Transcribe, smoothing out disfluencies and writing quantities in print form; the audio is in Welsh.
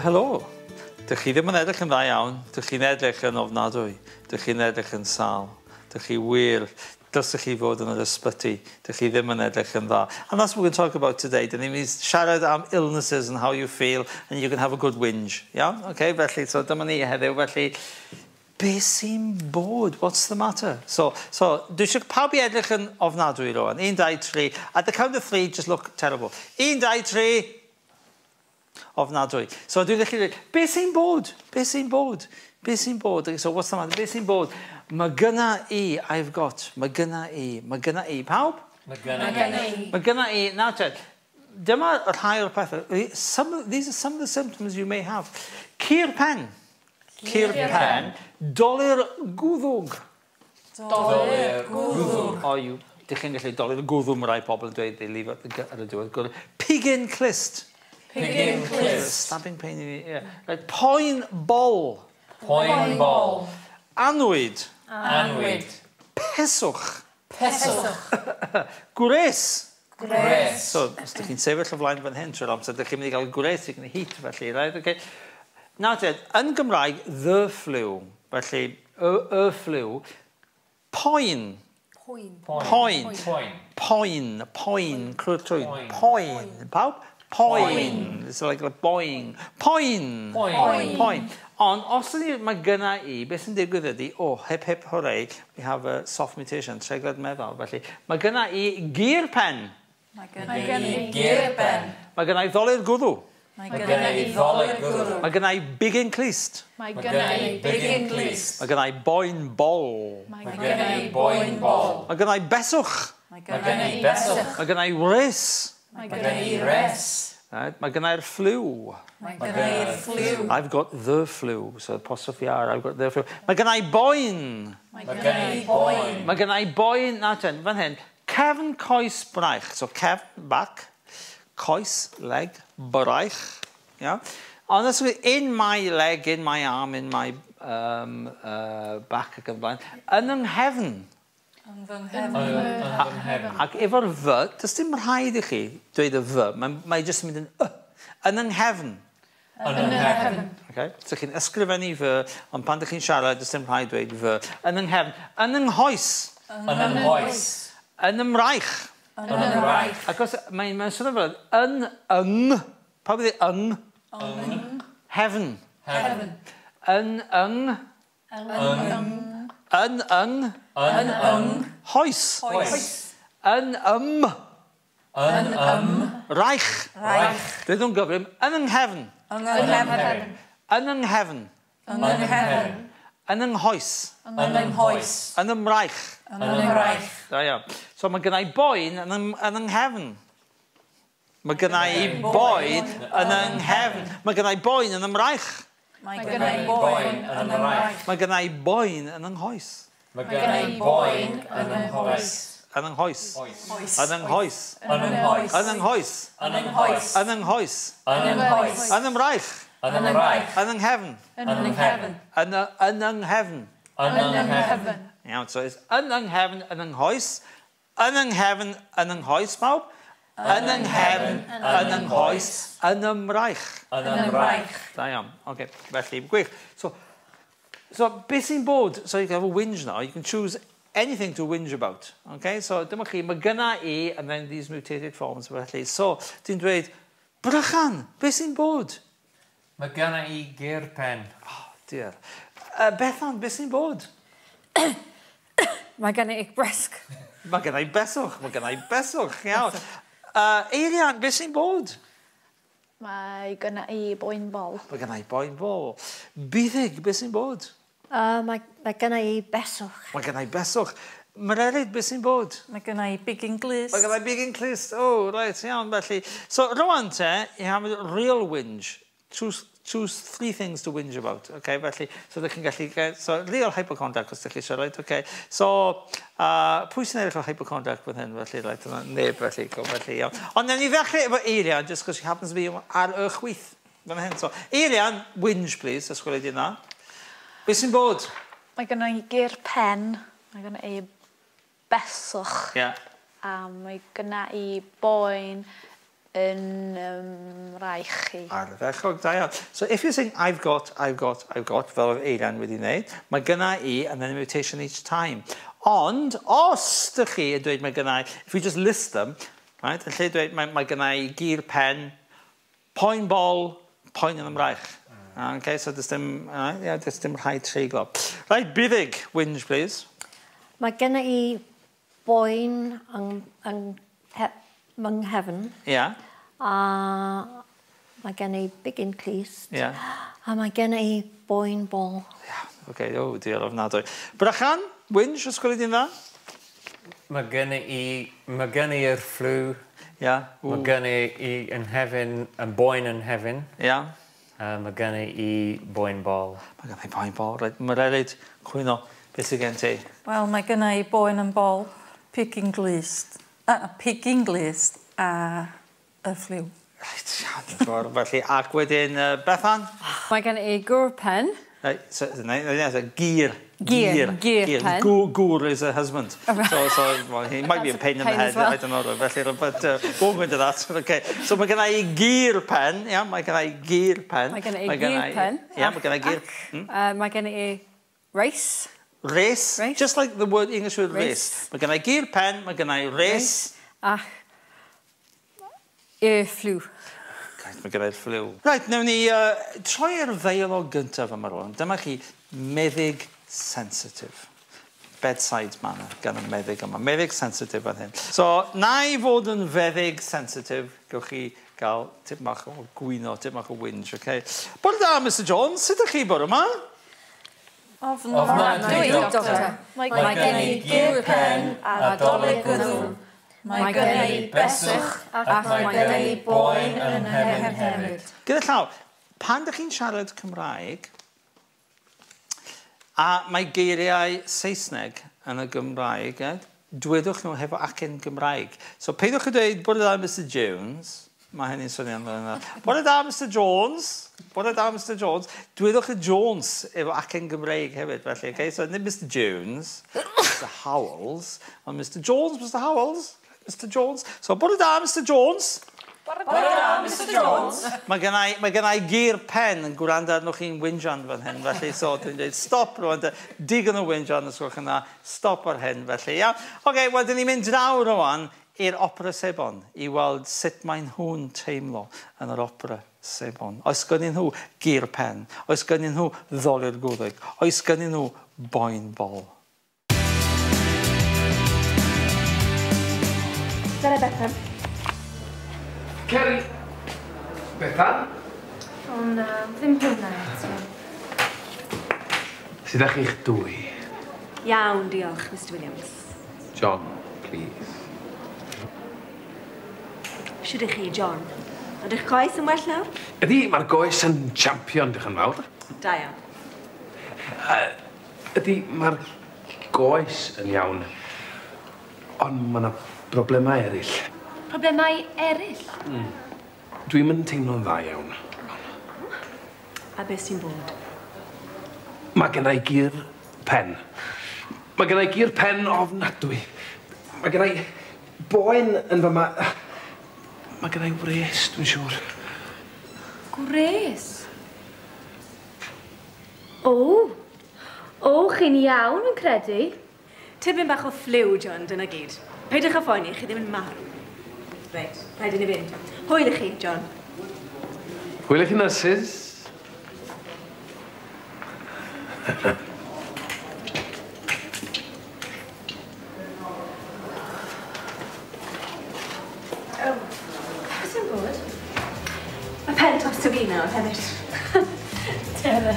Helo. Dych chi ddim yn edrych yn dda iawn. Dych chi'n edrych yn ofnadwy. Dych chi'n edrych yn sâl. Dych chi wir. Dylsech chi fod yn yr ysbyty. Dych chi ddim yn edrych yn dda. And that's what we're going to talk about today. Dyn ni'n mynd i siarad am illnesses and how you feel, and you can have a good whinge. Iawn? Okay, felly, so dyma ni heddiw. Felly, be sy'n bod? What's the matter? So dwi eisiau pawb i edrych yn ofnadwy rwan. 1, 2, 3. At the count of 3, just look terrible. 1, 2, 3. Ofnadwy. So dwi'n gallu dweud, be sy'n bod? Be sy'n bod? Be sy'n bod? So what's the matter? Be sy'n bod? Mae gynna i, I've got. Mae gynna i. Mae gynna i. Pawb? Mae gynna i. Mae gynna i. Nawr te, dyma rhai o'r pethau. These are some of the symptoms you may have. Cur pen. Cur pen. Dolur gwddwg. Dolur gwddwg. O, you, dych chi'n gallu dolur gwddw, mae rai pobl yn dweud, they leave it ar y diwedd. Pigyn clust. Pigyn clust. Stabbing pain in the ear. Right. Poen bol. Poen bol. Anwyd. Anwyd. Peswch. Peswch. Gwres. Gwres. So, os ydych chi'n sefyll o flaen fan hyn trwy'r amser, ydych chi'n mynd i gael gwres, you can heat, felly, right? Okay. Nawr te, yn Gymraeg, the flu. Felly, y flu. Poen. Poen. Poen. Poen. Poen. Poen. Clyw'r trwy. Poen. Pawb? Poen. It's like a boing. Poen. Poen. Poen. Ond os ydy mae gynna i, beth sy'n digwydd ydy, oh, hip hip hooray, we have a soft mutation, treiglad meddal. Felly, mae gynna i gur pen. Mae gynna i gur pen. Mae gynna i ddolur gwddw. Mae gynna i ddolur gwddw. Mae gynna i bigyn clust. Mae gynna i bigyn clust. Mae gynna i boen bol. Mae gynna i boen bol. Mae gynna i beswch. Mae gynna i beswch. Mae gynna i wres. Mae gynna i wres. Right. Mae gynna i'r ffliw. Mae gynna i'r ffliw. I've got the flu, so apostrophe R, I've got the flu. Mae gynna i boen. Mae gynna i boen. Mae gynna i boen, na ten, fan hyn, cefn coes braich. So cefn, back, coes, leg, braich. Yeah. Honestly, in my leg, in my arm, in my back ac yn blaen, yn yng nghefn. Yn fy nghefn. Ac efo'r fy, does dim rhaid i chi dweud y fy, mae jyst yn mynd yn y. Yn yng nghefn. Yn yng nghefn. Okay. So chi'n ysgrifennu fy, ond pan ydych chi'n siarad, does dim rhaid dweud fy. Yn yng nghefn. Yn yng nghoes. Yn yng nghoes. Yn ymraich. Yn ymraich. Ac os mae'n swnio fel yn yng. Pawb ydy yng? Yng. Hefn. Hefn. Yn yng. Yng. Yn yng. Yn yng. Hoes. Hoes. Yn ym. Yn ym. Raich. Raich. Dweud nhw'n gyflym. Yn yng nghefn. Yn yng nghefn. Yn yng nghefn. Yn yng nghefn. Yn yng nghoes. Yn yng nghoes. Yn ymraich. Yn ymraich. Da iawn. So mae gynna i boen yn yng nghefn. Mae gynna i boen yn yng nghefn. Mae gynna i boen yn ymraich. Mae gynna i boen yn ymraich. Mae gynna i boen yn yng nghoes. Mae gynna i boen yn yng nghoes. Yn yng nghoes. Yn yng nghoes. Yn yng nghoes. Yn yng nghoes. Yn yng nghoes. Yn yng nghoes. Yn yng nghoes. Yn ymraich. Yn ymraich. Yn yng nghefn. Yn yng nghefn. Yn yng nghefn. Yn yng nghefn. Iawn, so it's yn yng nghefn, yn yng nghoes. Yn yng nghefn, yn yng nghoes, pawb. Yn yng nghefn, yn yng nghoes, yn ymraich. Yn ymraich. Da iawn. Okay, felly, gwych. So, beth sy'n bod? So you can have a whinge now. You can choose anything to whinge about. Okay, so dyma chi, mae gynna i, and then these mutated forms, felly. So, ti'n dweud, Brychan, beth sy'n bod? Mae gynna i gur pen. Oh, dear. Bethan, beth sy'n bod? Mae gynna i bresg. Mae gynna i beswch, mae gynna i beswch, iawn. Eirian, beth sy'n bod? Mae gynna i boen bol. Mae gynna i boen bol. Buddug, beth sy'n bod? Mae gynna i beswch. Mae gynna i beswch. Mererid, beth sy'n bod? Mae gynna i bigyn clust. Mae gynna i bigyn clust. Oh, right, iawn, felly. So, rwan te, you have a real whinge. Choose three things to whinge about, okay, felly, so ydych chi'n gallu, so real hypochondriac os ydych chi eisiau, right, okay. So, pwy sy'n edrych o hypochondriac fan hyn, felly, right, yna, neb, felly, go, felly, iawn. Ond newn ni ddechrau efo Eirian, just because she happens to be ar y chwith fan hyn. So, Eirian, whinge, please, os gweli di yna. Be sy'n bod? Mae gynna i gur pen, mae gynna i beswch. Yeah. A mae gynna i boen Yn 'mraich i. Ardderchog, da iawn. So if you're saying I've got, I've got, I've got, fel oedd Eilan wedi wneud, mae gynna i, and then a mutation each time. Ond, os dych chi yn dweud mae gynna i, if we just list them, right, yn lle dweud mae gynna i gur pen, poen bol, poen yn 'y mraich. Okay, so does dim, yeah, does dim rhaid treiglo. Right, Buddug, whinge, please. Mae genna i boen yng nghefn. A mae gen i bigyn clust. A mae gen i boen bol. Yeah, okay, oh dear, ofnadwy. Brychan, whinge, os gweli di'n dda? Mae gen i'r ffliw. Mae gen i yn nghefn, yn boen yn nghefn. A mae gen i boen bol. Mae gen i boen bol, reit. Mererid, cwyno, beth sydd gen ti? Wel, mae gen i boen yn bol, pigyn glust. Pigyn glust a y ffliw. Reit, iawn, felly. Ac wedyn, Bethan? Mae gen i gur pen. Right, so, no, no, so, gur. Gur, gur pen. Gŵr is a husband. So well, he might be a pain in the head, well. I don't know. Felly, but won't go into that. Okay. So mae gen i gur pen, yeah, mae gen i gur pen. Mae gen i gur pen. Yeah, mae gen i gur. Mae gen i race. Race. Race. Just like the word English word race. Race. Mae gen i gur pen, mae gen i race. Ac y ffliw. Right, mae gen i'r ffliw. Right, nawn ni troi ar ddeialog gyntaf yma rwan. Dyma chi meddyg sensitif. Bedside manner gan y meddyg yma. Meddyg sensitif fan hyn. So, na i fod yn feddyg sensitif, gewch chi gael tip bach o gwyno, tip bach o whinge, okay? Bore da, Mr Jones, sut ydych chi bore yma? Ofnadwy, doctor. Mae Mae gen i gur pen a dolur gwddw. Mae gen i beswch ac mae gen i boen yn nghefn hefyd. Gyda llaw, pan ydych chi'n siarad Cymraeg, a mae geiriau Saesneg yn y Gymraeg, dwedwch nhw hefo acen Gymraeg. So peidwch yn dweud, bore da, Mr Jones, mae hynny'n swnio'n dda. Bore da, Mr Jones, bore da, Mr Jones. Dwedwch y Jones efo acen Gymraeg hefyd, felly, okay? So nid Mr Jones, Mr Howells, ond Mr Jones, Mr Howells, Mr Jones. So bore da, Mr Jones. Bore da, Mr Jones. Mae gen i gur pen yn gwrando arnoch chi'n whinjan fan hyn, felly so dwi'n dweud stop rwan, digon o whinjan os gwelwch yn dda, stop ar hyn felly, ia. Oce, okay, wel, dyn ni'n mynd draw rwan i'r opera sebon i weld sut mae nhw'n teimlo yn yr opera sebon. Oes gynnu nhw gur pen? Oes gynnu nhw ddolur gwddwg? Oes gynnu nhw boen bol? Dyna Bethan. Ceri! Bethan? O na, ddim hwnna eto. Sut ydych chi'ch dwy? Iawn, diolch, Mr Williams. John, please. Shwd ych chi, John? Ydych coes yn well nawr? Ydy, mae'r goes yn champion, diolch yn fawr. Da iawn. Ydy, mae'r goes yn iawn. Ond mae yna broblemau eraill. Problemau eraill? Dwi'm yn teimlo'n dda iawn. A beth sy'n bod? Mae gen i gur pen. Mae gen i gur pen ofnadwy. Mae gen i boen yn fyma. Mae gen i wres, dwi'n siŵr. Gwres? O! O, chi'n iawn yn credu? Tipyn bach o ffliw, John, dyna gyd. Peidiwch â phoeni, chi ddim yn marw. Reit, rhaid i ni fynd. Hwyl i chi, John. Hwyl i chi, nyrsys. Beth sy'n bod? Mae pen dros y nawr hefyd. Tere.